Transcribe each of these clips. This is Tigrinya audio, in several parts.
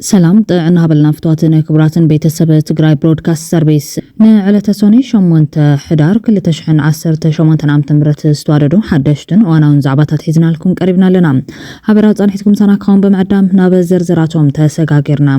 ሰላም ጥዕና ሃበልና ፍትዋትን ክቡራትን ቤተሰብ ትግራይ ብሮድካስት ሰርቪስ። ንዕለተ ሶኒ ሸሞንተ ሕዳር ክልተ ሽሕን ዓሰርተ ሸሞንተን ዓመተ ምህረት ዝተዋደዱ ሓደሽትን እዋናውን ዛዕባታት ሒዝናልኩም ቀሪብና ኣለና። ሓበራዊ ጻንሒትኩም ምሳና ክኸውን ብምዕዳም ናብ ዝርዝራቶም ተሰጋጊርና።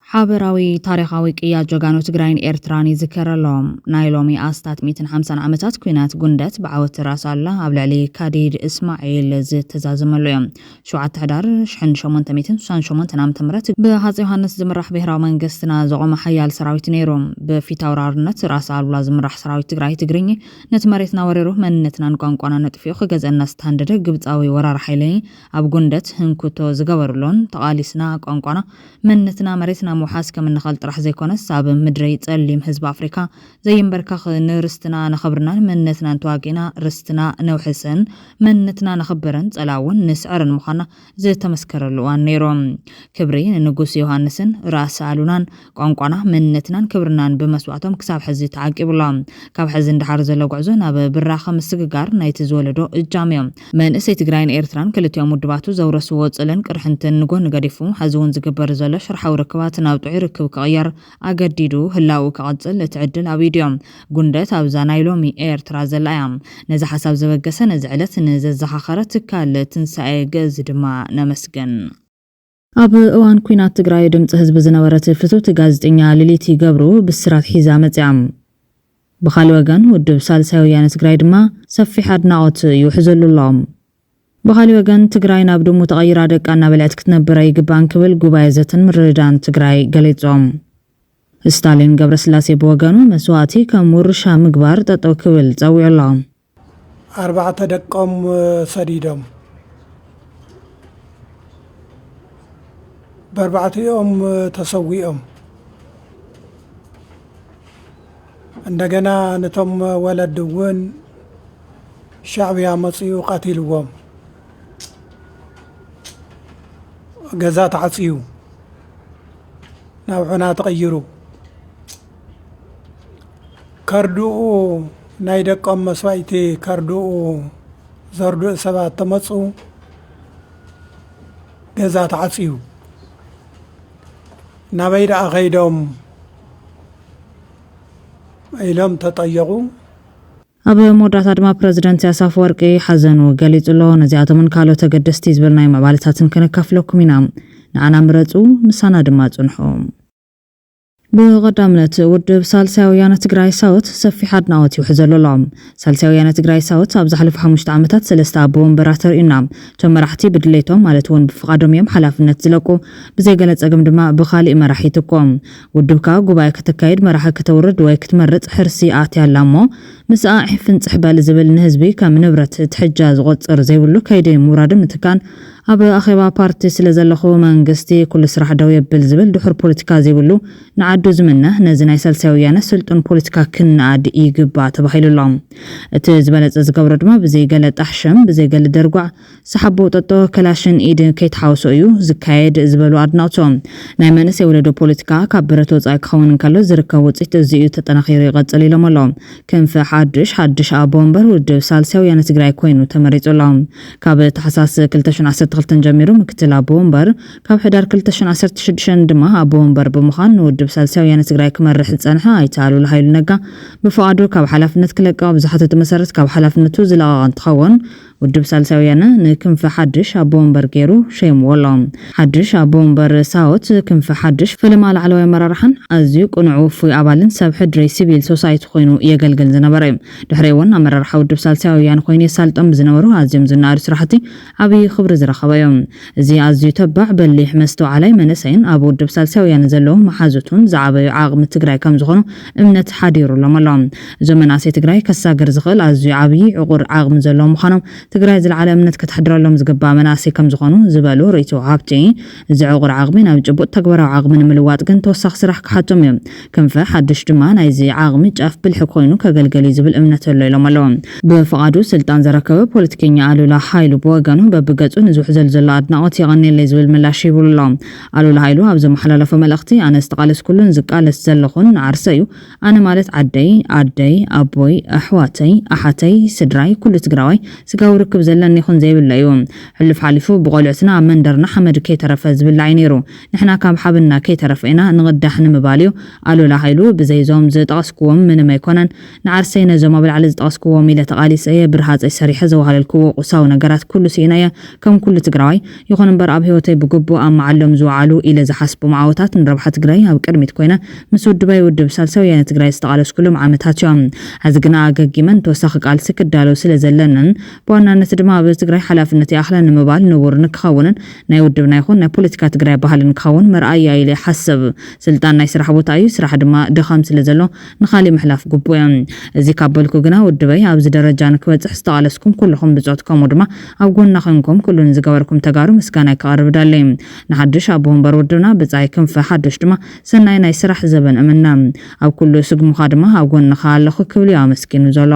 ሓበራዊ ታሪኻዊ ቅያ ጀጋኑ ትግራይን ኤርትራን ይዝከር ኣሎ። ናይ ሎሚ ኣስታት ሚእትን ሓምሳን ዓመታት ኲናት ጉንደት ብዓወት ራስ ኣሉላ ኣብ ልዕሊ ካዲድ እስማዒል ዝተዛዘመሉ እዮም። ሸውዓተ ሕዳር ሽሕን ሸሞንተ ሚእትን ስሳን ሸሞንተን ዓመተ ምህረት ብሃፀይ ዮሃንስ ዝምራሕ ብሄራዊ መንግስትና ዘቖመ ሓያል ሰራዊት ነይሩ። ብፊት ኣውራርነት ራስ ኣሉላ ዝምራሕ ሰራዊት ትግራይ ትግርኝ ነቲ መሬትና ወሪሩ መንነትናን ቋንቋና ነጥፊኡ ክገዝአና ዝተሃንደደ ግብፃዊ ወራር ሓይሊ ኣብ ጉንደት ህንኩቶ ዝገበሩሉን ተቓሊስና ቋንቋና መንነትና መሬትና ምውሓስ ከም እንኽእል ጥራሕ ዘይኮነስ ኣብ ምድሪ ፀሊም ህዝቢ ኣፍሪካ ዘይንበርከኽ ንርስትና ነኸብርናን መንነትናን ተዋጊእና ርስትና ነውሕስን መንነትና ነኽብርን ጸላእ እውን ንስዕርን ምዃንና ዝተመስከረሉ እዋን ነይሩ። ክብሪ ንንጉስ ዮሃንስን ራስ ኣሉላን ቋንቋና መንነትናን ክብርናን ብመስዋእቶም ክሳብ ሕዚ ተዓቂቡ ኣሎ። ካብ ሕዚ ንደሓር ዘሎ ጉዕዞ ናብ ብራኸ ምስግጋር ናይቲ ዝወለዶ እጃም እዩ። መንእሰይ ትግራይን ኤርትራን ክልቲኦም ውድባቱ ዘውረስዎ ጽልን ቅርሕንትን ንጎኒ ገዲፉ ሕዚ እውን ዝግበር ዘሎ ሽርሓዊ ርክባት ናብ ጥዑይ ርክብ ክቕየር ኣገዲዱ ህላው ክቐጽል እቲ ዕድል ኣብ ኢዱ እዩ። ጉንደት ኣብዛ ናይ ሎሚ ኤርትራ ዘላ እያ። ነዚ ሓሳብ ዘበገሰ ነዚ ዕለት ንዘዘኻኸረ ትካል ትንሳኤ ግእዝ ድማ ነመስግን። ኣብ እዋን ኲናት ትግራይ ድምፂ ህዝቢ ዝነበረት ፍትውቲ ጋዜጠኛ ሊሊት ይገብሩ ብስራት ሒዛ መፅያ። ብኻሊእ ወገን ውድብ ሳልሳይ ወያነ ትግራይ ድማ ሰፊሕ ኣድናቖት ይውሕዘሉ ኣሎ። ብኻሊእ ወገን ትግራይ ናብ ድሙ ተቐይራ ደቃ እናበልዐት ክትነብር ኣይግባን ክብል ጉባኤ ዘተን ምርድዳእን ትግራይ ገሊጾም። ስታሊን ገብረስላሴ ብወገኑ መስዋእቲ ከም ውርሻ ምግባር ጠጠው ክብል ጸዊዑ ኣሎ። ኣርባዕተ ደቆም ሰዲዶም በርባዕቲኦም ተሰዊኦም። እንደገና ነቶም ወለዲ እውን ሻዕብያ መጺኡ ቀቲልዎም። ገዛ ተዓጽዩ ናብ ዑና ተቐይሩ። ከርድኡ ናይ ደቆም መስዋእቲ ከርድኡ ዘርድኡ ሰባት ተመጹ። ገዛ ተዓጽዩ። ናበይ ደኣ ከይዶም ኢሎም ተጠየቑ። ኣብ መወዳእታ ድማ ፕረዚደንት ኢሳያስ ኣፈወርቂ ሓዘኑ ገሊጹ ኣሎ። ነዚኣቶምን ካልኦት ኣገደስቲ ዝብልናዮም ምዕባለታትን ከነካፍለኩም ኢና። ንዓና ምረጹ፣ ምሳና ድማ ጽንሑ። ብቐዳምነት ውድብ ሳልሳይ ወያነ ትግራይ ሳውት ሰፊሕ ኣድናቖት ይውሕዘሉ ኣሎ። ሳልሳይ ወያነ ትግራይ ሳውት ኣብ ዝሓለፉ ሓሙሽተ ዓመታት ሰለስተ ኣቦ ወንበራት ተርእዩና። እቶም መራሕቲ ብድሌቶም ማለት እውን ብፍቓዶም እዮም ሓላፍነት ዝለቁ። ብዘይገለ ጸገም ድማ ብኻሊእ መራሒ ይትኮ። ውድብካ ጉባኤ ከተካይድ፣ መራሒ ከተውርድ ወይ ክትመርጽ ሕርሲ ኣትያ ኣላ እሞ፣ ምስኣ ዒፍን ጽሕ በል ዝብል ንህዝቢ ከም ንብረት ትሕጃ ዝቖጽር ዘይብሉ ከይዲ ምውራድን ምትካን፣ ኣብ ኣኼባ ፓርቲ ስለ ዘለኹ መንግስቲ ኩሉ ስራሕ ደው የብል ዝብል ድሑር ፖለቲካ ዘይብሉ ንዓዱ ዝምነ፣ ነዚ ናይ ሳልሳይ ወያነ ስልጡን ፖለቲካ ክንነኣድ ይግባእ ተባሂሉ ኣሎ። እቲ ዝበለጸ ዝገብሮ ድማ ብዘይገለ ጣሕሸም፣ ብዘይገለ ደርጓዕ፣ ሰሓቦ ጠጦ ከላሽን ኢድ ከይተሓወሶ እዩ ዝካየድ ዝበሉ ኣድነቕቶም፣ ናይ መንእሰይ ወለዶ ፖለቲካ ካብ ብረት ወጻኢ ክኸውን እንከሎ ዝርከብ ውጽኢት እዚ እዩ ተጠናኺሩ ይቐጽል ኢሎም ኣለዉ። ክንፈ ሓድሽ፣ ሓድሽ ኣቦ ወንበር ውድብ ሳልሳይ ወያነ ትግራይ ኮይኑ ተመሪጹ ኣሎ። ካብ ታሕሳስ ክልተ ሽሕን ዓሰርተ ክልተን ጀሚሩ ምክትል ኣቦ ወንበር፣ ካብ ሕዳር ክልተ ሽሕን ዓሰርተ ሽዱሽተን ድማ ኣቦ ወንበር ብምዃን ንውድብ ሳልሳይ ወያነ ትግራይ ክመርሕ ዝጸንሐ ኣይተ ኣሉላ ሃይሉ ነጋ ብፍቓዱ ካብ ሓላፍነት ክለቅቕ ብዝሓተቱ መሰረት ካብ ሓላፍነቱ ዝለቐቐ እንትኸውን፣ ውድብ ሳልሳይ ወያነ ንክንፈ ሓድሽ ኣቦ ወንበር ገይሩ ሸይምዎ ኣሎ። ሓድሽ ኣቦ ወንበር ሳወት ክንፈ ሓድሽ ፈለማ ላዕለዋይ ኣመራርሓን ኣዝዩ ቅኑዕ ውፉይ ኣባልን ሰብ ሕድሪ ሲቪል ሶሳይቲ ኮይኑ የገልግል ዝነበረ እዩ። ድሕሪ እውን ኣመራርሓ ውድብ ሳልሳይ ወያነ ኮይኑ የሳልጦም ብዝነበሩ ኣዝዮም ዝነኣዱ ስራሕቲ ዓብዪ ክብሪ ዝረኸበ እዩ። እዚ ኣዝዩ ተባዕ፣ በሊሕ፣ መስተውዓላይ መንእሰይን ኣብ ውድብ ሳልሳይ ወያነ ዘለዉ መሓዙቱን ዝዓበዩ ዓቕሚ ትግራይ ከም ዝኾኑ እምነት ሓዲሩሎም ኣሎ። እዞም መናእሰይ ትግራይ ከሳግር ዝኽእል ኣዝዩ ዓብዪ ዕቑር ዓቕሚ ዘለዎም ምዃኖም ትግራይ ዝለዓለ እምነት ከተሕድረሎም ዝግባእ መናእሰይ ከም ዝኾኑ ዝበሉ ርእይቶ ሃብቲ፣ እዚ ዕቑር ዓቕሚ ናብ ጭቡጥ ተግባራዊ ዓቕሚ ንምልዋጥ ግን ተወሳኺ ስራሕ ክሓቶም እዩ። ክንፈ ሓድሽ ድማ ናይዚ ዓቕሚ ጫፍ ብልሒ ኮይኑ ከገልግል እዩ ዝብል እምነት ኣሎ ኢሎም ኣለዉ። ብፍቓዱ ስልጣን ዘረከበ ፖለቲከኛ ኣሉላ ሃይሉ ብወገኑ በብገጹ ንዝውሕዘሉ ዘሎ ኣድናቖት የቐንየለይ ዝብል ምላሽ ሂቡሉ ኣሎ። ኣሉላ ሃይሉ ኣብ ዘመሓላለፎ መልእኽቲ፣ ኣነ ዝተቓለስኩሉን ዝቃለስ ዘለኹን ንዓርሰ እዩ። ኣነ ማለት ዓደይ፣ ኣደይ፣ ኣቦይ፣ ኣሕዋተይ፣ ኣሓተይ፣ ስድራይ፣ ኩሉ ትግራዋይ፣ ስጋዊ ርክብ ዘለኒ ይኹን ዘይብሎ እዩ። ሕሉፍ ሓሊፉ ብቆልዑትና ኣብ መንደርና ሓመድ ከይተረፈ ዝብላዕ እዩ ነይሩ። ንሕና ካብ ሓብና ከይተረፈ ኢና ንቕዳሕ ንምባል እዩ። ኣሉላ ሃይሉ ብዘይ ዞም ዝጠቐስኩዎም ምንም ኣይኮነን። ንዓርሰይ ነዞም ኣብ ላዕሊ ዝጠቐስኩዎም ኢለ ተቓሊሰ እየ። ብርሃፀይ ሰሪሐ ዘዋሃለልክዎ ቁሳዊ ነገራት ኩሉ ስኢነ እየ። ከም ኩሉ ትግራዋይ ይኹን እምበር ኣብ ህይወተይ ብግቡእ ኣብ መዓሎም ዝወዓሉ ኢለ ዝሓስቦም ዓወታት ንረብሓ ትግራይ ኣብ ቅድሚት ኮይነ ምስ ውድባይ ውድብ ሳልሳይ ወያነ ትግራይ ዝተቓለስኩሎም ዓመታት እዮም። ሕዚ ግና ኣገጊመን ተወሳኺ ቃልሲ ክዳለው ስለ ዘለንን ብዋናነት ድማ ኣብ ትግራይ ሓላፍነት ይኣኽለኒ ምባል ንቡር ንክኸውንን ናይ ውድብና ይኹን ናይ ፖለቲካ ትግራይ ባህሊ ንክኸውን መርኣያ ኢለ ይሓስብ። ስልጣን ናይ ስራሕ ቦታ እዩ፣ ስራሕ ድማ ድኻም ስለ ዘሎ ንኻሊእ ምሕላፍ ግቡእ እዩ። እዚ ካብ በልኩ ግና ውድበይ ኣብዚ ደረጃ ንክበፅሕ ዝተቓለስኩም ኩልኹም ብፆትኩም ከምኡ ድማ ኣብ ጎና ኮንኩም ኩሉ ንዝገበርኩም ተጋሩ ምስጋና ከቕርብ እደሊ። ንሓድሽ ኣቦ ወንበር ውድብና ብጻይ ክንፈ ሓዱሽ ድማ ሰናይ ናይ ስራሕ ዘበን እምነ። ኣብ ኩሉ ስጉምኻ ድማ ኣብ ጎንኻ ኣለኹ ክብል እዩ ኣመስጊኑ ዘሎ።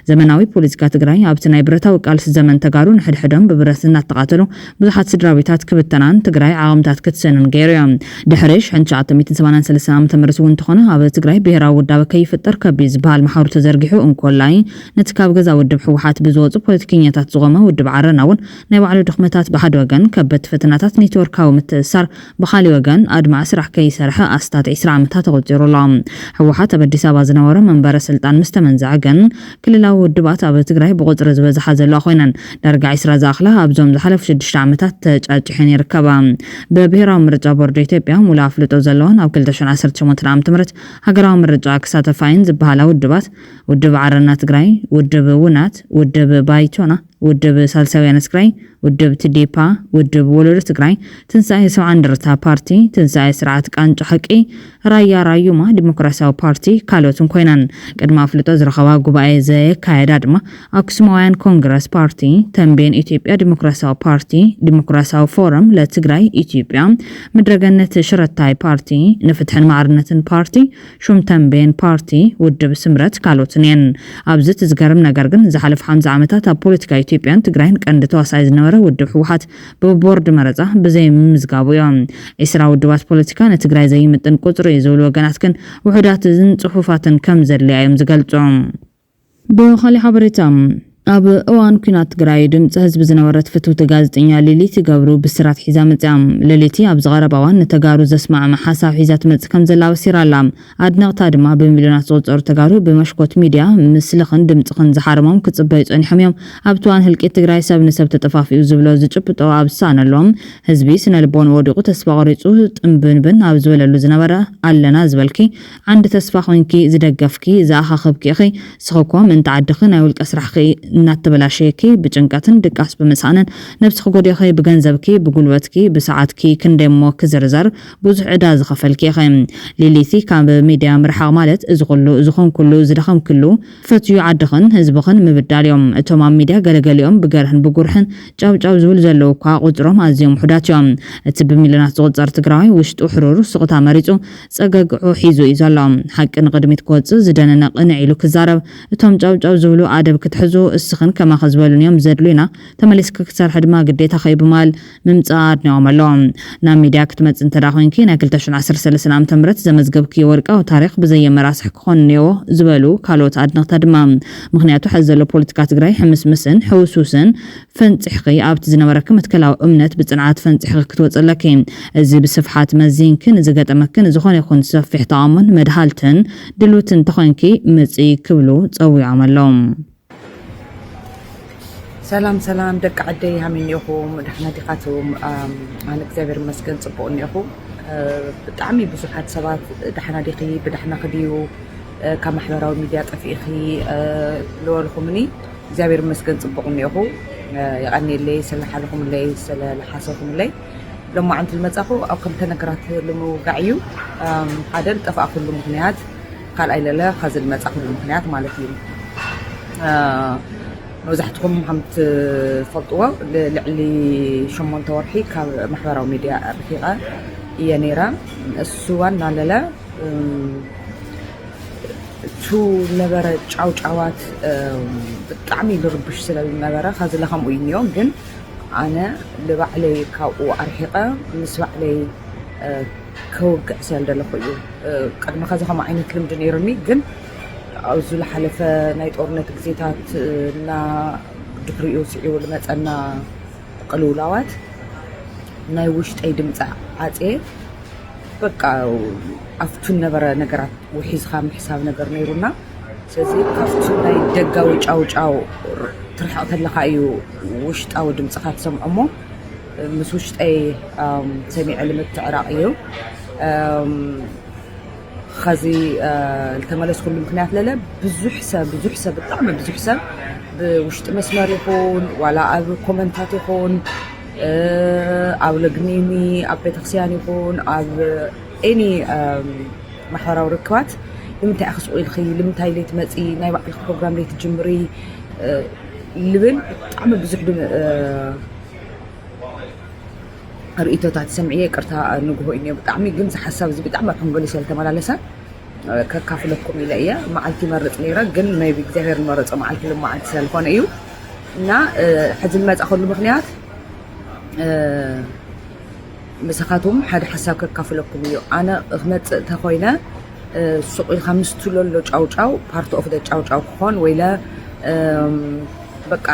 ዘመናዊ ፖለቲካ ትግራይ ኣብቲ ናይ ብረታዊ ቃልሲ ዘመን ተጋሩ ንሕድሕዶም ብብረት እናተቓተሉ ብዙሓት ስድራ ቤታት ክብተናን ትግራይ ዓቕምታት ክትስእንን ገይሩ እዩ። ድሕሪ ሽሕን ትሽዓተ ሚእትን ሰማንያን ሰለስተን ዓመተ ምህረት እውን እንተኾነ ኣብ ትግራይ ብሄራዊ ውዳበ ከይፍጠር ከቢድ ዝበሃል ማሕበሩ ተዘርጊሑ እንኮላይ ነቲ ካብ ገዛ ውድብ ህወሓት ብዝወፁ ፖለቲከኛታት ዝቖመ ውድብ ዓረና እውን ናይ ባዕሉ ድኽመታት ብሓደ ወገን ከበድቲ ፈተናታት ኔትወርካዊ ምትእስሳር ብኻሊእ ወገን ኣድማዒ ስራሕ ከይሰርሐ ኣስታት ዒስራ ዓመታት ተቖፂሩ ኣሎ። ህወሓት ኣብ ኣዲስ ኣበባ ዝነበሮ መንበረ ስልጣን ምስ ተመንዘዐ ግን ክልላዊ ውድባት ኣብ ትግራይ ብቑፅሪ ዝበዝሓ ዘለዋ ኮይነን ዳርጋ ዒስራ ዝኣኽላ ኣብዞም ዝሓለፉ ሽዱሽተ ዓመታት ተጫጭሐን ይርከባ። ብብሄራዊ ምርጫ ቦርድ ኢትዮጵያ ሙሉእ ኣፍልጦ ዘለዎን ኣብ ክልተ ሽሕን ዓሰርተ ሸሞንተን ዓመተ ምህረት ሃገራዊ ምርጫ ክሳተፋ እየን ዝበሃላ ውድባት ውድብ ዓረና ትግራይ፣ ውድብ ውናት፣ ውድብ ባይቶና፣ ውድብ ሳልሳውያን ትግራይ፣ ውድብ ትዴፓ፣ ውድብ ወለዶ ትግራይ፣ ትንሳኤ ሰብዓ እንደርታ ፓርቲ፣ ትንሳኤ ስርዓት ቃንጫ ሓቂ፣ ራያ ራዩማ ዲሞክራሲያዊ ፓርቲ ካልኦትን ኮይነን። ቅድሚ ኣፍልጦ ዝረኸባ ጉባኤ ዘየካየዳ ድማ ኣክሱማውያን ኮንግረስ ፓርቲ፣ ተንቤን ኢትዮጵያ ዲሞክራሲያዊ ፓርቲ፣ ዲሞክራሲያዊ ፎረም ለትግራይ ኢትዮጵያ፣ ምድረገነት ሽረታይ ፓርቲ፣ ንፍትሕን ማዕርነትን ፓርቲ፣ ሹም ተንቤን ፓርቲ፣ ውድብ ስምረት ካልኦትን እየን። ኣብዚ እቲ ዝገርም ነገር ግን ዝሓለፉ ሓምሳ ዓመታት ኣብ ፖለቲካ ኢትዮጵያን ትግራይን ቀንዲ ተዋሳኣይ ዝነበረ ውድብ ህወሓት ብቦርድ መረፃ ብዘይምምዝጋቡ እዮም። ዒስራ ውድባት ፖለቲካ ንትግራይ ዘይምጥን ቁፅሪ እዩ ዝብሉ ወገናት ግን ውሑዳትን ፅፉፋትን ከም ዘድልያ እዮም ዝገልፁ። ብኻሊእ ሓበሬታ ኣብ እዋን ኲናት ትግራይ ድምፂ ህዝቢ ዝነበረት ፍትውቲ ጋዜጠኛ ሊሊት ገብሩ ብስራት ሒዛ መፅያ። ሊሊቲ ኣብዚ ቀረባ እዋን ንተጋሩ ዘስማዕመ ሓሳብ ሒዛ ትመፅእ ከም ዘላ ኣበሲራ ኣላ። ኣድነቕታ ድማ ብሚልዮናት ዝቑጸሩ ተጋሩ ብመሽኮት ሚድያ ምስልኽን ድምፅኽን ዝሓረሞም ክፅበዩ ፀኒሖም እዮም። ኣብቲ እዋን ህልቂት ትግራይ ሰብ ንሰብ ተጠፋፊኡ ዝብሎ ዝጭብጦ ኣብ ዝሰኣነሎም ህዝቢ ስነ ልቦንኡ ወዲቑ ተስፋ ቆሪፁ ጥንብንብን ኣብ ዝበለሉ ዝነበረ ኣለና ዝበልኪ ዓንዲ ተስፋ ኮይንኪ ዝደገፍኪ ዝኣኻኸብኪ ኢኺ። ንስኺ እኮ ምእንቲ ዓድኺ ናይ ውልቀ ስራሕኺ እናተበላሸየኪ ብጭንቀትን ድቃስ ብምስኣንን ነብስኺ ጎዲእኺ ብገንዘብኪ ብጉልበትኪ ብሰዓትኪ ክንደይ እሞ ክዝርዘር ብዙሕ ዕዳ ዝኸፈልኪ ኢኺ። ሊሊቲ ካብ ሚድያ ምርሓቕ ማለት እዚ ኩሉ ዝኾንኩሉ ዝደኸምክሉ ፈትዩ ዓድኽን ህዝብኽን ምብዳል እዮም። እቶም ኣብ ሚድያ ገለገሊኦም ብገርህን ብጉርሕን ጫውጫው ዝብሉ ዘለዉ እኳ ቁፅሮም ኣዝዮም ውሑዳት እዮም። እቲ ብሚልዮናት ዝቑፀር ትግራዋይ ውሽጡ ሕሩር ስቕታ መሪፁ ፀገግዑ ሒዙ እዩ ዘሎ። ሓቂ ንቕድሚት ክወፅእ ዝደነነ ቅንዕ ኢሉ ክዛረብ፣ እቶም ጫውጫው ዝብሉ ኣደብ ክትሕዙ እስኽን ከማኺ ዝበሉን እዮም ዘድልዩና፣ ተመሊስኪ ክትሰርሒ ድማ ግዴታኺ እዩ ብምባል ምምፃኣ ኣድኒቖም ኣለዉ። ናብ ሚድያ ክትመፅእ እንተደኣ ኮይንኪ ናይ ክልተ ሽሕን ዓሰርተ ሰለስተን ዓመተ ምህረት ዘመዝገብክዮ ወርቃዊ ታሪኽ ብዘየመራስሕ ክኾን እኒኦ ዝበሉ ካልኦት ኣድነቕታ ድማ ምኽንያቱ ሕዚ ዘሎ ፖለቲካ ትግራይ ሕምስምስን ሕውስውስን ፈንፂሕኺ ኣብቲ ዝነበረኪ መትከላዊ እምነት ብፅንዓት ፈንፂሕኺ ክትወፂ ኣለኪ። እዚ ብስፍሓት መዚንኪ ንዝገጠመኪ ንዝኾነ ይኹን ሰፊሕ ተቓውሞን መድሃልትን ድልውቲ እንተኾይንኪ ምፂ ክብሉ ፀዊዖም ኣለዉ። ሰላም ሰላም ደቂ ዓደይ ሃመይ እኒኦኹም ዳሕና ዲኻትም? ኣነ እግዚኣብሔር ይመስገን ፅቡቕ እኒኦኹ። ብጣዕሚ ብዙሓት ሰባት ዳሕና ዲኺ ብዳሕና ክድዩ ካብ ማሕበራዊ ሚድያ ጠፊእኺ ዝበልኹምኒ እግዚኣብሔር ይመስገን ፅቡቕ እኒኦኹ። የቐንየለይ ስለሓልኹምለይ ስለለሓሰኹምለይ። ሎማዓንቲ ዝመፃኹ ኣብ ክልተ ነገራት ንምውጋዕ እዩ። ሓደ ዝጠፋእኩሉ ምኽንያት፣ ካልኣይ ለለ ኸዚ ዝመፃኹሉ ምኽንያት ማለት እዩ። መብዛሕትኹም ከም ትፈልጥዎ ልዕሊ ሸሞንተ ወርሒ ካብ ማሕበራዊ ሚድያ ርሒቐ እየ ነይረ። እሱ ዋና ለለ እቱ ነበረ ጫውጫዋት ብጣዕሚ ልርብሽ ስለ ዝነበረ ኸዚ ለኸምኡ እዩ እኒኦ። ግን ኣነ ልባዕለይ ካብኡ ኣርሒቐ ምስ ባዕለይ ከውግዕ ስለ ዝደለኹ እዩ። ቅድሚ ኸዚ ከምኡ ዓይነት ልምዲ ነይሩኒ። ግን ኣብዚ ዝሓለፈ ናይ ጦርነት ግዜታት እና ክሪኡ ስዒቡ ዝመፀና ቅልውላዋት ናይ ውሽጠይ ድምፂ ዓፅየ በቃ ኣብቱ ነበረ ነገራት ውሒዝካ ምሕሳብ ነገር ነይሩና። ስለዚ ካብቱ ናይ ደጋዊ ጫውጫው ትርሕቕ ተለኻ እዩ ውሽጣዊ ድምፅኻ ትሰምዖ እሞ ምስ ውሽጠይ ሰሚዐ ልምትዕራቕ እዩ። ኸዚ ዝተመለስኩሉ ምክንያት ለለ ብዙሕ ሰብ ብዙሕ ሰብ ብጣዕሚ ብዙሕ ሰብ ብውሽጢ መስመር ይኹን ዋላ ኣብ ኮመንታት ይኹን ኣብ ለግኒኒ ኣብ ቤተክርስቲያን ይኹን ኣብ ኤኒ ማሕበራዊ ርክባት ንምንታይ ኢኺ ስቕ ኢልኺ ልምንታይ ለይትመፂ ናይ ባዕልኺ ፕሮግራም ለይትጅምሪ ልብል ብጣዕሚ ብዙሕ ርእቶታት ሰምዕየ ቅርታ ንግሆ እዩ ብጣዕሚ ግን ዝሓሳብ እዚ ብጣዕሚ ኣብ ሕንጎሊ ስለተመላለሰ ከካፍለኩም ኢለ እየ። መዓልቲ ይመርፅ ነይረ ግን maybe እግዚኣብሔር ዝመረፆ መዓልቲ ልመዓልቲ ስለዝኾነ እዩ እና ሕዚ ዝመፃእኸሉ ምክንያት ምሳኻትኩም ሓደ ሓሳብ ከካፍለኩም እዩ። ኣነ ክመፅእ ተኮይነ ሱቕ ኢልካ ምስ ትለሎ ጫውጫው part of the ጫውጫው ክኾን ወይለ በቃ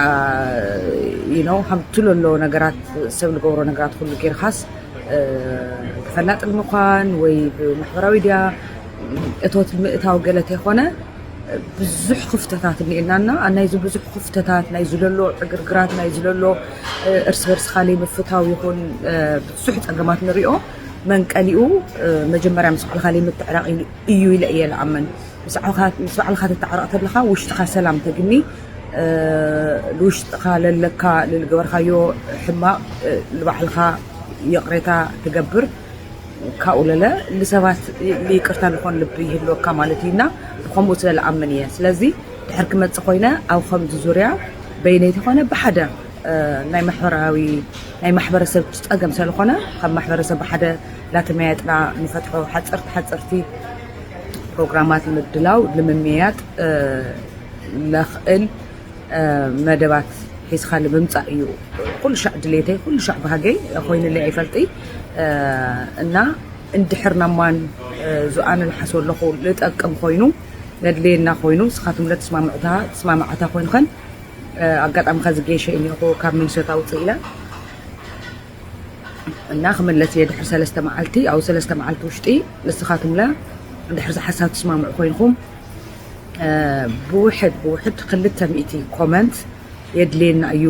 you know ከም ትለሎ ነገራት ሰብ ዝገብሮ ነገራት ኩሉ ጌርካስ ተፈላጢ ንምዃን ወይ ብማሕበራዊ ድያ እቶት ምእታው ገለ ተይኮነ ብዙሕ ክፍተታት እኒኤናና ናይዚ ብዙሕ ክፍተታት ናይ ዝለሎ ዕግርግራት ናይ ዝለሎ እርስ በርስኻ ለይምፍታው ይኹን ብዙሕ ፀገማት ንሪኦ መንቀሊኡ መጀመርያ ምስ ባዕልኻ ለይምትዕራቕ እዩ ኢለ እየ ልኣምን። ምስ ባዕልኻ ትተዓረቕ ተለኻ ውሽጥኻ ሰላም ተግኒ ንውሽጥኻ ለለካ ልልገበርካዮ ሕማቕ ንባዕልኻ ይቕሬታ ትገብር ካብኡ ለለ ንሰባት ይቅርታ ልኾን ልቢ ይህልወካ ማለት እዩ እና ብከምኡ ስለ ልኣምን እየ ስለዚ ድሕር ክመፅእ ኮይነ ኣብ ከምዚ ዙርያ በይነይ ተኾነ ብሓደ ናይ ማሕበራዊ ናይ ማሕበረሰብ ፀገም ስለኾነ ካብ ማሕበረሰብ ብሓደ ላተመያየጥና ንፈትሖ ሓፀርቲ ሓፀርቲ ፕሮግራማት ምድላው ንምምያጥ ለኽእል መደባት ሒዝካ ንምምፃእ እዩ ኩሉ ሻዕ ድሌተይ ኩሉ ሻዕ ባህገይ ኮይኑለይ ኣይፈልጢ እና እንድሕር ናማን ዝኣነ ንሓስቦ ኣለኹ ልጠቅም ኮይኑ ነድልየና ኮይኑ ስኻትኩም ለትስማምዕታ ትስማምዓታ ኮይንኸን ኣጋጣሚ ከዚ ጌሸ እኒኹ ካብ ሚኒሶታ ውፅእ ኢለ እና ክምለስ እየ ድሕሪ ሰለስተ መዓልቲ ኣብ ሰለስተ መዓልቲ ውሽጢ ንስኻትምለ ድሕሪ ዝሓሳብ ትስማምዑ ኮይንኩም ብውሕድ ብውሕድ ክልተ ሚእቲ ኮመንት የድልየና እዩ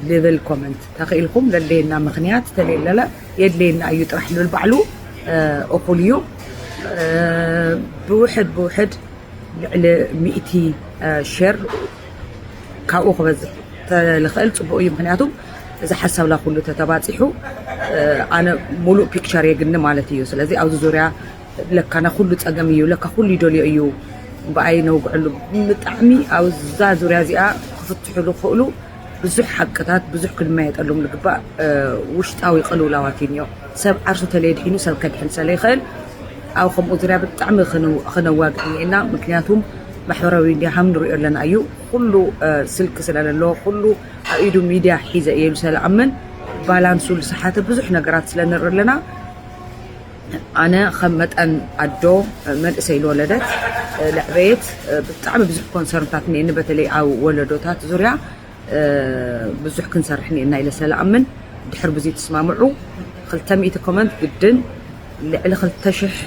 ልብል ኮመንት ተኽኢልኩም ለድልየና ምክንያት ተለየለለ የድልየና እዩ ጥራሕ ልብል ባዕሉ እኹል እዩ ብውሕድ ብውሕድ ልዕሊ ሚእቲ ሸር ካብኡ ክበዝሕ ተልኽእል ፅቡቅ እዩ ምክንያቱ እዚ ሓሳብላ ኩሉ ተተባፂሑ ኣነ ሙሉእ ፒክቸር የግኒ ማለት እዩ ስለዚ ኣብዚ ዙርያ ለካ ና ኩሉ ፀገም እዩ ለካ ኩሉ ይደልዮ እዩ ብኣይ ነውግዐሉ ብጣዕሚ ኣብዛ ዙርያ እዚኣ ክፍትሑ ዝኽእሉ ብዙሕ ሓቅታት ብዙሕ ክንመየጠሎም ዝግባእ ውሽጣዊ ቅልውላዋት እዩ እኒኦ ሰብ ዓርሱ ተለየድሒኑ ሰብ ከድሕን ስለይኽእል ኣብ ከምኡ ዙርያ ብጣዕሚ ክነዋግዕ እኒኤና ምክንያቱም ማሕበራዊ ሚድያ ሃም ንሪኦ ኣለና እዩ ኩሉ ስልክ ስለለሎ ኩሉ ኣብ ኢዱ ሚድያ ሒዘ እየ ኢሉ ስለኣምን ባላንሱ ዝሰሓተ ብዙሕ ነገራት ስለንርኢ ኣለና ኣነ ከም መጠን ኣዶ መንእሰይ ዝወለደት ለዕበየት ብጣዕሚ ብዙሕ ኮንሰርንታት እኒኤኒ በተለይ ኣብ ወለዶታት ዙርያ ብዙሕ ክንሰርሕ እኒኤና ኢለ ስለኣምን ድሕር ብዙ ትስማምዑ ክልተ ሚእቲ ኮመንት ግድን ልዕሊ ክልተ ሽሕ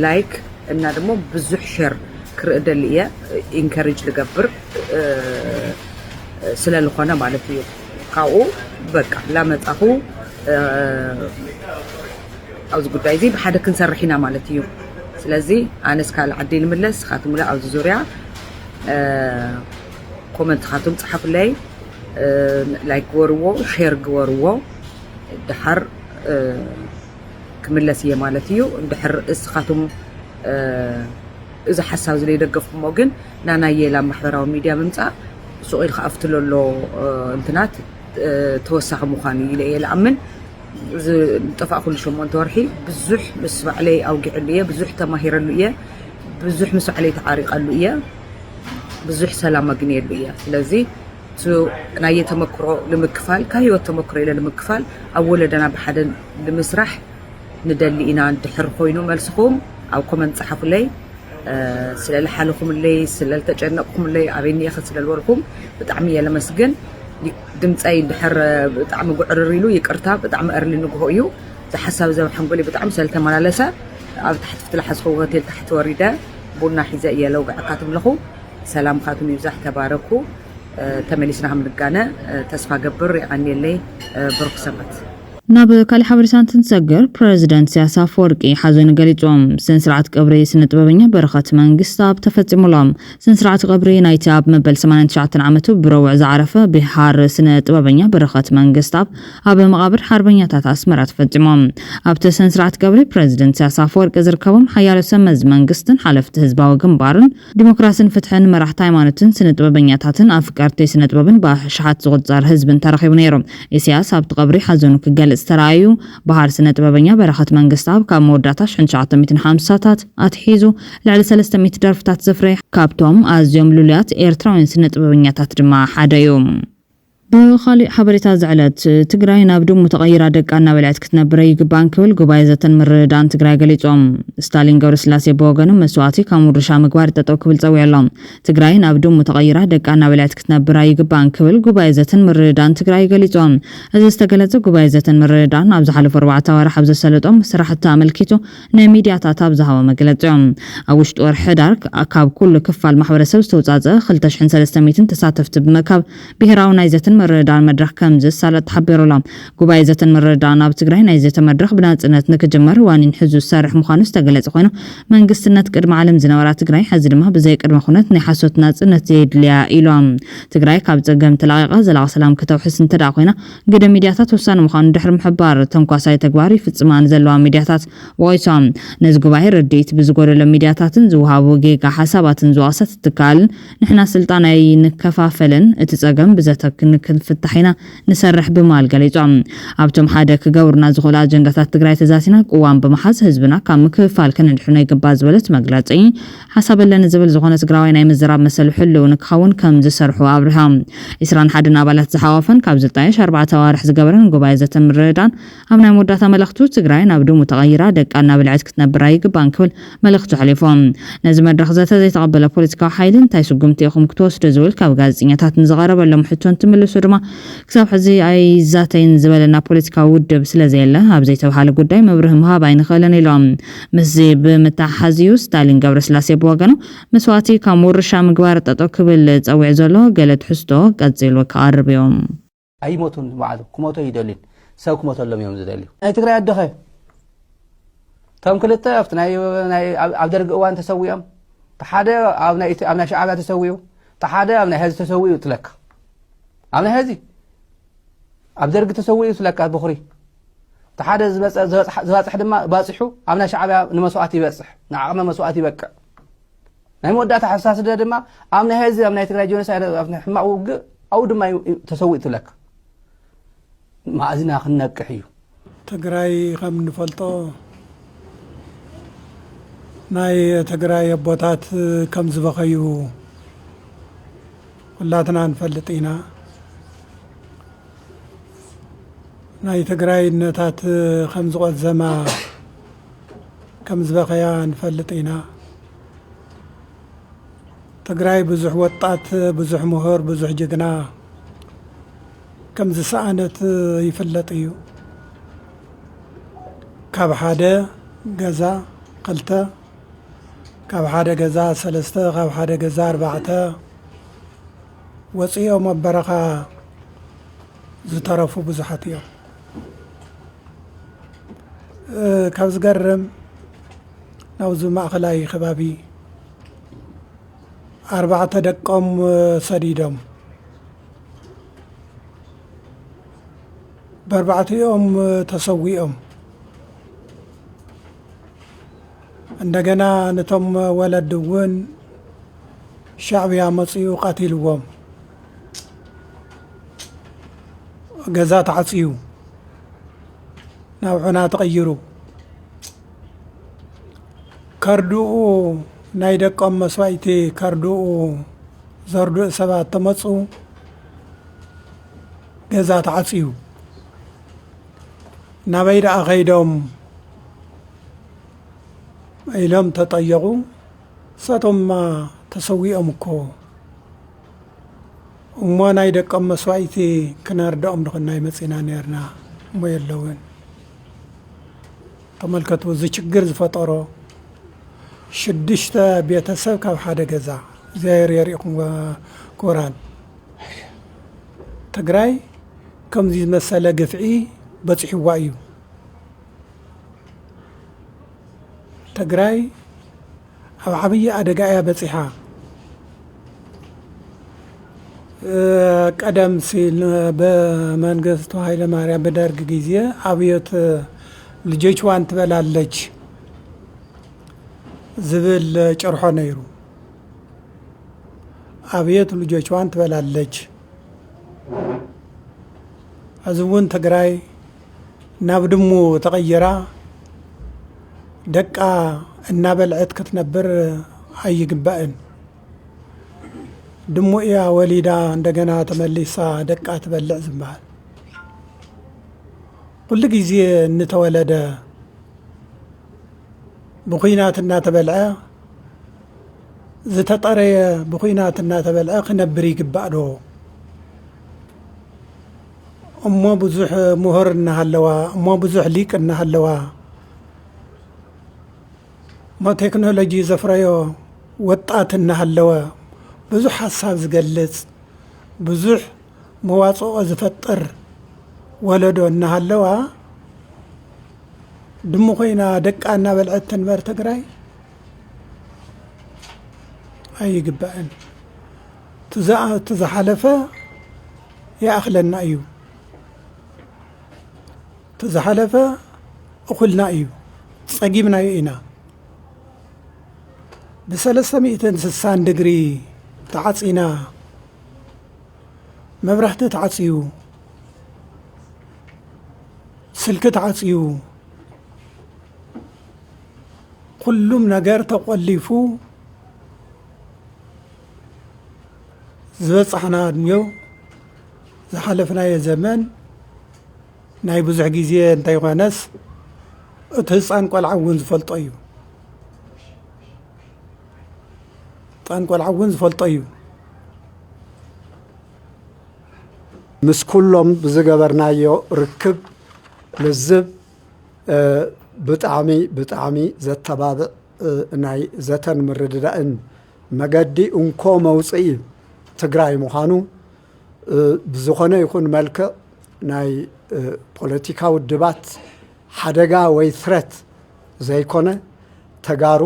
ላይክ እና ደሞ ብዙሕ ሸር ክርኢ ደሊ እየ ኢንከሬጅ ልገብር ስለልኾነ ማለት እዩ ካብኡ በቃ ላመፃኹ ኣብዚ ጉዳይ እዚ ብሓደ ክንሰርሕ ኢና ማለት እዩ ስለዚ ኣነስ ካልእ ዓዲ ንምለስ ስኻትምለ ኣብዚ ዙርያ ኮመንትኻትም ፀሓፉለይ ላይክ ግበርዎ ሼር ግበርዎ ድሓር ክምለስ እየ ማለት እዩ እንድሕር እስኻትም እዚ ሓሳብ እዚ ዘይደገፍኩሞ ግን ናናየ ላብ ማሕበራዊ ሚድያ ምምፃእ ሱቕ ኢልካ ኣብቲ ለሎ እንትናት ተወሳኺ ምዃኑ ኢለ እየ ልኣምን ዝጠፋእኩሉ ሸሞንተ ወርሒ ብዙሕ ምስ ባዕለይ ኣውጊዐሉ እየ ብዙሕ ተማሂረሉ እየ ብዙሕ ምስ ባዕለይ ተዓሪቐሉ እየ ብዙሕ ሰላም ኣግንየሉ እየ ስለዚ ናየ ተመክሮ ንምክፋል ካብ ህይወት ተመክሮ ኢለ ንምክፋል ኣብ ወለደና ብሓደ ንምስራሕ ንደሊ ኢና ድሕር ኮይኑ መልስኹም ኣብ ኮመንት ፀሓፉለይ ስለልሓልኹምለይ ስለልተጨነቕኩምለይ ኣበይ እኒኤኸ ስለልበልኩም ብጣዕሚ እየ ለመስግን ድምፀይ እንድሕር ብጣዕሚ ጉዕርር ኢሉ፣ ይቅርታ፣ ብጣዕሚ early ንግሆ እዩ። እዚ ሓሳብ እዚ ኣብ ሓንጎለይ ብጣዕሚ ስለተመላለሰ፣ ኣብ ታሕቲ ፍትላሓ ዝኸውን ሆቴል ታሕቲ ወሪደ ቡና ሒዘ እየ ለውግዐካትም ኣለኹ። ሰላምካትም ይብዛሕ፣ ተባረኩ። ተመሊስና ከም ንጋነ ተስፋ ገብር። የቐንየለይ። ብሩክ ሰንበት። ናብ ካሊእ ሓበሬታ እንትንሰግር፣ ፕረዚደንት ኢሳያስ ኣፈወርቂ ሓዘኑ ገሊጹ። ስነ ስርዓት ቀብሪ ስነ ጥበበኛ በረኸት መንግስተኣብ ተፈጺሙሎም። ስነ ስርዓት ቀብሪ ናይቲ ኣብ መበል ሰማንያን ትሽዓተን ዓመቱ ብረቡዕ ዝዓረፈ ብሃር ስነ ጥበበኛ በረኸት መንግስተኣብ ኣብ መቓብር ሓርበኛታት ኣስመራ ተፈጺሙ። ኣብቲ ስነ ስርዓት ቀብሪ ፕረዚደንት ኢሳያስ ኣፈወርቂ ዝርከቦም ሓያሎ ሰብ መዚ መንግስትን ሓለፍቲ ህዝባዊ ግንባርን ዲሞክራስን ፍትሕን መራሕቲ ሃይማኖትን ስነ ጥበበኛታትን ኣፍቀርቲ ስነ ጥበብን ብኣሽሓት ዝቑጸር ህዝብን ተረኺቡ ነይሩ። ኢሳያስ ኣብቲ ቀብሪ ሓዘኑ ክገልጽ ተራእዩ። በሃር ስነ ጥበበኛ በረኸት መንግስተኣብ ካብ መወዳእታ ሽሕን ትሽዓተ ሚእትን ሓምሳታት ኣትሒዙ ልዕሊ ሰለስተ ሚእቲ ደርፍታት ዘፍረየ፣ ካብቶም ኣዝዮም ልሉያት ኤርትራውያን ስነ ጥበበኛታት ድማ ሓደ እዩ። ብኻሊእ ሓበሬታ፣ እዚ ዕለት ትግራይ ናብ ድሙ ተቐይራ ደቃ እናበልዐት ክትነብር ኣይግባን ክብል ጉባኤ ዘተን ምርድዳእን ትግራይ ገሊጾም። ስታሊን ገብረስላሴ ብወገኑ፣ መስዋእቲ ከም ውርሻ ምግባር ጠጠው ክብል ጸዊዑ ኣሎ። ትግራይ ናብ ድሙ ተቐይራ ደቃ እናበልዐት ክትነብር ኣይግባን ክብል ጉባኤ ዘተን ምርድዳእን ትግራይ ገሊጾም። እዚ ዝተገለጸ ጉባኤ ዘተን ምርድዳእን ኣብ ዝሓለፉ ኣርባዕተ ኣዋርሕ ኣብ ዘሰለጦም ስራሕቲ ኣመልኪቱ ንሚድያታት ኣብ ዝሃቦ መግለጺ እዮም። ኣብ ውሽጢ ወርሒ ሕዳር ካብ ኩሉ ክፋል ማሕበረሰብ ዝተውጻጸ ክልተ ሽሕን ሰለስተ ሚእትን ተሳተፍቲ ብምእካብ ብሄራዊ ናይ ዘተን ምርድዳእን መድረኽ ከም ዝሳለጥ ተሓቢሩ ኣሎ። ጉባኤ ዘተን ምርድዳእን ኣብ ትግራይ ናይ ዘተ መድረኽ ብናጽነት ንክጅመር ዋኒን ሒዙ ዝሰርሕ ምዃኑ ዝተገለጸ ኮይኑ፣ መንግስትነት ቅድሚ ዓለም ዝነበራ ትግራይ ሕዚ ድማ ብዘይ ቅድመ ኩነት ናይ ሓሶት ናጽነት የድልያ ኢሎም። ትግራይ ካብ ጸገም ተላቒቓ ዘላቒ ሰላም ከተውሕስ እንተደኣ ኮይና፣ ግደ ሚድያታት ወሳኒ ምዃኑ ድሕሪ ምሕባር፣ ተንኳሳይ ተግባር ይፍጽማ ንዘለዋ ሚድያታት ወቒሶም። ነዚ ጉባኤ ርድኢት ብዝጎደሎ ሚድያታትን ዝወሃቡ ጌጋ ሓሳባትን ዝወቐሰት ትካል፣ ንሕና ስልጣን ኣይንከፋፈልን፣ እቲ ጸገም ብዘተ ክንፍታሕ ኢና ንሰርሕ ብምባል ገሊጾም። ኣብቶም ሓደ ክገብሩና ዝኽእሉ ኣጀንዳታት ትግራይ ተዛቲና ቅዋም ብምሓዝ ህዝብና ካብ ምክፍፋል ከነድሕኖ ይግባእ ዝበለት መግለጺ፣ ሓሳብ ኣለኒ ዝብል ዝኾነ ትግራዋይ ናይ ምዝራብ መሰል ህልው ንክኸውን ከም ዝሰርሑ ኣብሪሆም። ዕስራን ሓደን ኣባላት ዝሓቆፈን ካብ ዝጣየሽ ኣርባዕተ ኣዋርሕ ዝገበረን ጉባኤ ዘተን ምርድዳእን ኣብ ናይ መወዳእታ መልእኽቱ፣ ትግራይ ናብ ድሙ ተቐይራ ደቃ እናበልዐት ክትነብር ኣይግባን ክብል መልእኽቱ ኣሕሊፉ። ነዚ መድረኽ ዘተ ዘይተቐበለ ፖለቲካዊ ሓይሊ እንታይ ስጉምቲ ኢኹም ክትወስዱ ዝብል ካብ ጋዜጠኛታት ንዝቐረበሎም ሕቶ እንትምልሱ ድማ፣ ክሳብ ሕዚ ኣይዛተይን ዝበለና ፖለቲካዊ ውድብ ስለዘየለ ኣብ ዘይተባህለ ጉዳይ መብርሂ ምሃብ ኣይንኽእልን ኢሎም። ምስዚ ብምትሓሓዝ እዩ ስታሊን ገብረስላሴ ብወገኑ መስዋእቲ ከም ውርሻ ምግባር ጠጠው ክብል ጸዊዑ ዘሎ ገለ ትሕዝቶ ቀጺሉ ክቐርብ እዩ። ኣይሞቱን፣ ባዕሉ ክሞቶ ይደልዩን ሰብ ክሞተሎም እዮም ዝደልዩ። ናይ ትግራይ ኣደኸ እቶም ክልተ ኣብቲ ናይ፣ ናይ፣ ኣብ፣ ኣብ ደርጊ እዋን ተሰዊኦም፣ እቲ ሓደ ኣብ ናይ፣ ኣብ ናይ ሻዕብያ ተሰዊኡ፣ እቲ ሓደ ኣብ ናይ ህዝቢ ተሰዊኡ ትለካ። ኣብ ናይ ህዝቢ ኣብ ደርጊ ተሰዊኡ ትለካ ብኹሪ። እቲ ሓደ ዝበጸ-፣ ዝበጽሕ፣ ዝባጽሕ ድማ ባጺሑ ኣብ ናይ ሻዕብያ ንመስዋእቲ ይበጽሕ፣ ንዓቕመ መስዋእቲ ይበቅዕ። ናይ መወዳእታ ሕሳስደ ድማ ኣብ ናይ ህዝቢ፣ ኣብ ናይ ትግራይ ጀኖሳይድ፣ ኣብ ናይ ሕማቕ ውግእ ኣብኡ ድማ እዩ፣ እዩ ተሰዊኡ ትብለካ። ማእዝና ክንነቅሕ እዩ። ትግራይ ከም እንፈልጦ ናይ ትግራይ ኣቦታት ከም ዝበኸዩ ኩላትና ንፈልጥ ኢና። ናይ ትግራይ እነታት ከም ዝቆዘማ ከም ዝበኸያ ንፈልጥ ኢና። ትግራይ ብዙሕ ወጣት፣ ብዙሕ ምሁር፣ ብዙሕ ጅግና ከም ዝሰኣነት ይፍለጥ እዩ። ካብ ሓደ ገዛ ክልተ፣ ካብ ሓደ ገዛ ሰለስተ፣ ካብ ሓደ ገዛ ኣርባዕተ ወፂኦም ኣብ በረኻ ዝተረፉ ብዙሓት እዮም። እ፣ ካብ ዝገርም ናብዚ ማእኸላይ ከባቢ ኣርባዕተ ደቆም፣ እ፣ ሰዲዶም በርባዕቲኦም፣ እ፣ ተሰዊኦም። እንደገና ነቶም ወለዲ እውን ሻዕብያ መፂኡ ቀቲልዎም። ገዛ ተዓፅዩ፣ ናብ ዑና ተቐይሩ። ከርድኡ ናይ ደቆም መስዋእቲ ከርድኡ ዘርድኡ ሰባት ተመፁ። ገዛ ተዓፅዩ። ናበይ ደኣ ከይዶም ኢሎም ተጠየቑ። ንሳቶምማ ተሰዊኦም እኮ እሞ ናይ ደቆም መስዋእቲ ክነርድኦም ድኾንና ይመጺና ነርና እሞ የለውን። ተመልከቱ፣ እዚ ችግር ዝፈጠሮ ሽዱሽተ ቤተሰብ ካብ ሓደ ገዛ። እግዚኣብሔር የርእኹም ክቡራን። ትግራይ ከምዚ ዝመሰለ ግፍዒ በፂሕዋ እዩ። ትግራይ ኣብ ዓብዪ ኣደጋ እያ በፂሓ። ቀደም ሲል በመንግስቱ ኃይለ ማርያም በደርግ ጊዜ አብዮት ልጆችዋን ትበላለች ዝብል ጭርሖ ነይሩ። አብዮት ልጆችዋን ትበላለች። ሕዚ እውን ትግራይ ናብ ድሙ ተቐይራ ደቃ እናበልዐት ክትነብር ኣይግባእን። ድሙ እያ ወሊዳ እንደገና ተመሊሳ ደቃ ትበልዕ ዝበሃል። ኩሉ ግዜ እንተወለደ ብኹናት እናተበልዐ፣ ዝተጠረየ ብኹናት እናተበልዐ ክነብር ይግባእ ዶ? እሞ ብዙሕ ምሁር እናሃለዋ፣ እሞ ብዙሕ ሊቅ እናሃለዋ፣ እሞ ቴክኖሎጂ ዘፍረዮ ወጣት እናሃለወ፣ ብዙሕ ሓሳብ ዝገልጽ፣ ብዙሕ መዋጽኦ ዝፈጥር ወለዶ እናሃለዋ፣ ድሙ ኮይና ደቃ እናበልዐት ትንበር ትግራይ ኣይግባእን። እቲ ዝኣ-፣ እቲ ዝሓለፈ ይኣኽለና እዩ። እቲ ዝሓለፈ እኹልና እዩ። ጸጊምናዮ ኢና። ብሰለስተ ሚእትን ስሳን ድግሪ ተዓጺና፣ መብራህቲ ተዓጽዩ፣ ስልኪ ተዓጽዩ፣ ኩሉም ነገር ተቆሊፉ ዝበጻሕና ዕድሜ፣ ዝሓለፍናዮ ዘመን ናይ ብዙሕ ግዜ እንተይኮነስ፣ እቲ ህፃን ቆልዓ እውን ዝፈልጦ እዩ። ህፃን ቆልዓ እውን ዝፈልጦ እዩ። ምስ ኩሎም ብዝገበርናዮ ርክብ ልዝብ፣ እ፣ ብጣዕሚ፣ ብጣዕሚ ዘተባብዕ፣ እ፣ ናይ ዘተን ምርድዳእን መገዲ እንኮ መውፅኢ ትግራይ ምዃኑ፣ እ፣ ብዝኾነ ይኹን መልክዕ ናይ፣ እ፣ ፖለቲካ ውድባት ሓደጋ ወይ ትረት ዘይኮነ፣ ተጋሩ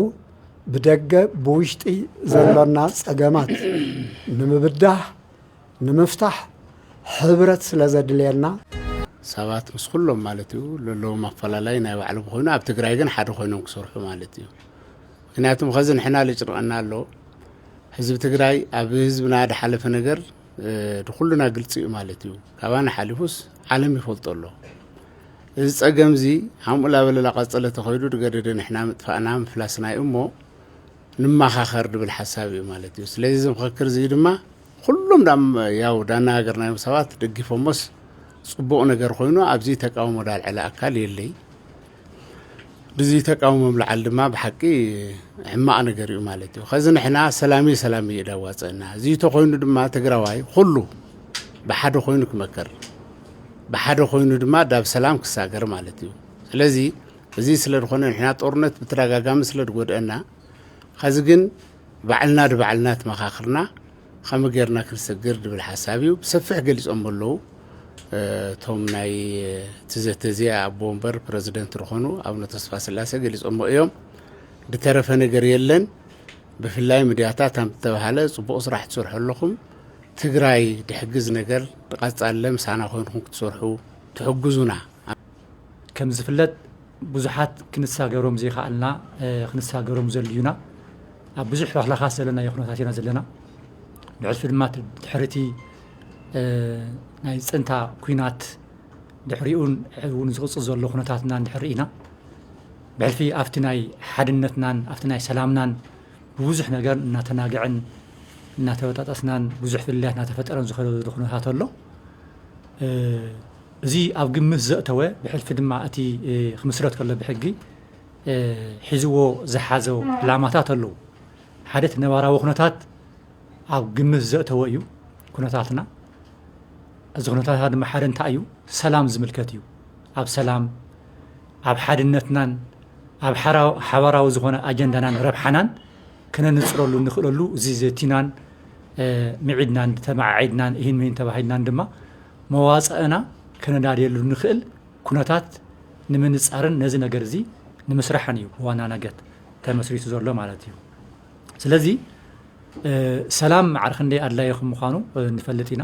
ብደገ ብውሽጢ ዘሎና ጸገማት ንምብዳህ፣ ንምፍታሕ ሕብረት ስለ ዘድልየና፣ ሰባት ምስ ኩሎም ማለት እዩ፣ ለለዎም ኣፈላላይ ናይ ባዕሎም ኮይኑ፣ ኣብ ትግራይ ግን ሓደ ኮይኖም ክሰርሑ ማለት እዩ። ምክንያቱም ኸዚ ንሕና ልጭንቐና ኣሎ። ህዝቢ ትግራይ ኣብ ህዝብና ድሓለፈ ነገር፣ እ፣ ንኹልና ግልፂ እዩ ማለት እዩ። ካባና ሓሊፉስ ዓለም ይፈልጦ ኣሎ። እዚ ጸገም እዚ ሃምኡ ላበለ ላቐጸለ ተኸይዱ ድገደደ ንሕና ምጥፋእና ምፍላስና እዩ እሞ ንመኻኸር ድብል ሓሳብ እዩ ማለት እዩ። ስለዚ እዚ ምኽክር እዚ ድማ ኩሎም ዳም ያው ዳናገርናዮም ሰባት ደጊፎሞስ ጽቡቕ ነገር ኮይኑ ኣብዚ ተቃውሞ ዳልዐለ ኣካል የለይ። ብዚ ተቃውሞ ምልዓል ድማ ብሓቂ ሕማቕ ነገር እዩ ማለት እዩ። ከዚ ንሕና ሰላም እዩ ሰላም እዩ ዳዋፀና። እዚ ተኮይኑ ድማ ትግራዋይ ኩሉ ብሓደ ኮይኑ ክመከር፣ ብሓደ ኮይኑ ድማ ዳብ ሰላም ክሳገር ማለት እዩ። ስለዚ እዚ ስለ ዝኾነ ንሕና ጦርነት ብተደጋጋሚ ስለ ዝጎድአና፣ ከዚ ግን ባዕልና ድባዕልና ተመኻኽርና ከመይ ጌርና ክንሰግር ድብል ሓሳብ እዩ። ብሰፊሕ ገሊጾሞ ኣለዉ። እ፣ እቶም ናይ እቲ ዘተ እዚ ኣቦ ወንበር ፕረዚደንት ዝኾኑ ኣቡነ ተስፋ ስላሴ ገሊጾሞ እዮም። ድተረፈ ነገር የለን። ብፍላይ ሚድያታት ከም ዝተባህለ ጽቡቕ ስራሕ ትሰርሑ ኣለኹም። ትግራይ ድሕግዝ ነገር ድቐጻለ ምሳና ኮይንኩም ክትሰርሑ ትሕግዙና። ከም ዝፍለጥ ብዙሓት ክንሳገሮም ዘይከኣልና፣ እ፣ ክንሳገሮም ዘድልዩና ኣብ ብዙሕ ላኽላኻት ዘለናዮ ኩነታት ኢና ዘለና። ብሕልፊ ድማ ድሕሪ እቲ፣ እ፣ ናይ ጸንታ ኲናት ድሕሪኡን እውን ዝቕጽል ዘሎ ኩነታትና እንድሕር ርኢና፣ ብሕልፊ ኣብቲ ናይ ሓድነትናን ኣብቲ ናይ ሰላምናን ብብዙሕ ነገር እናተናግዐን እናተበጣጠስናን ብዙሕ ፍልልያት እናተፈጠረን ዝኸደ ዘሎ ኩነታት ኣሎ። እ፣ እዚ ኣብ ግምት ዘእተወ፣ ብሕልፊ ድማ እቲ፣ እ፣ ክምስረት ከሎ ብሕጊ፣ እ፣ ሒዝዎ ዝሓዞ ዕላማታት ኣለዉ። ሓደ እቲ ነባራዊ ኩነታት ኣብ ግምት ዘእተወ እዩ። ኩነታትና። እዚ ኩነታትና ድማ ሓደ እንታይ እዩ? ሰላም ዝምልከት እዩ። ኣብ ሰላም፣ ኣብ ሓድነትናን ኣብ ሓራ- ሓባራዊ ዝኾነ ኣጀንዳናን ረብሓናን ከነንጽረሉ እንኽእለሉ፣ እዚ ዘቲናን እ፣ ምዒድናን ተመዓዒድናን እሂን ምሂን ተባሂልናን ድማ መዋጽእና ከነዳድየሉ ንኽእል ኩነታት ንምንጻርን ነዚ ነገር እዚ ንምስራሕን እዩ ብዋናነገት ተመስሪቱ ዘሎ ማለት እዩ። ስለዚ እ፣ ሰላም ማዕረ ክንደይ ኣድላዪ ከም ምዃኑ እ፣ ንፈልጥ ኢና።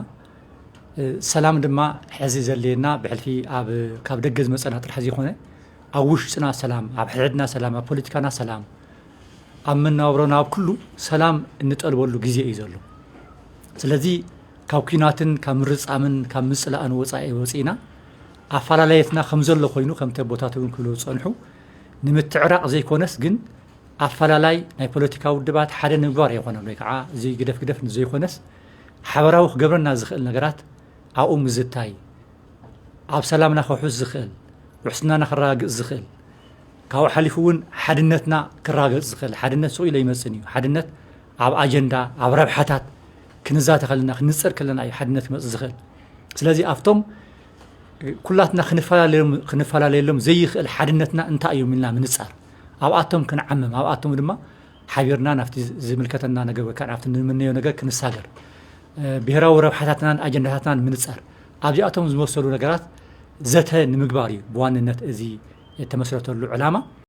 እ፣ ሰላም ድማ ሕዚ ዘድልየና ብሕልፊ ኣብ ካብ ደገ ዝመጸና ጥራሕ ዘይኮነ፣ ኣብ ውሽጥና ሰላም፣ ኣብ ሕድሕድና ሰላም፣ ኣብ ፖለቲካና ሰላም፣ ኣብ መነባብሮና ኣብ ኩሉ ሰላም እንጠልበሉ ግዜ እዩ ዘሎ። ስለዚ ካብ ኲናትን ካብ ምርጻምን ካብ ምጽላእን ወጻኢ ወጺእና ኣፈላለየትና ከም ዘሎ ኮይኑ ከምቲ ኣቦታት እውን ክብሉ ዝጸንሑ ንምትዕራቕ ዘይኮነስ ግን ኣፈላላይ ናይ ፖለቲካ ውድባት ሓደ ንምግባር ኣይኮነን ወይ ከዓ እዚ ግደፍ ግደፍ ዘይኮነስ ሓበራዊ ክገብረና ዝኽእል ነገራት ኣብኡ ምዝታይ ኣብ ሰላምና ከውሕስ ዝኽእል ውሕስናና ክረጋግጽ ዝኽእል ካብኡ ሓሊፉ እውን ሓድነትና ክረጋገጽ ዝኽእል ሓድነት ስቕ ኢሉ ኣይመጽን እዩ። ሓድነት ኣብ ኣጀንዳ ኣብ ረብሓታት ክንዛተ ከለና ክንጽር ከለና እዩ ሓድነት ክመጽእ ዝኽእል። ስለዚ ኣብቶም ኩላትና ክንፈላለየሎም ዘይኽእል ሓድነትና እንታይ እዮም ኢልና ምንጻር ኣብኣቶም ክንዓምም ኣብኣቶም ድማ ሓቢርና ናብቲ ዝምልከተና ነገር ወይ ከዓ ናብቲ ንምነዮ ነገር ክንሳገር ብሄራዊ ረብሓታትናን ኣጀንዳታትናን ምንጻር ኣብዚኣቶም ዝመሰሉ ነገራት ዘተ ንምግባር እዩ ብዋንነት እዚ የተመስረተሉ ዕላማ።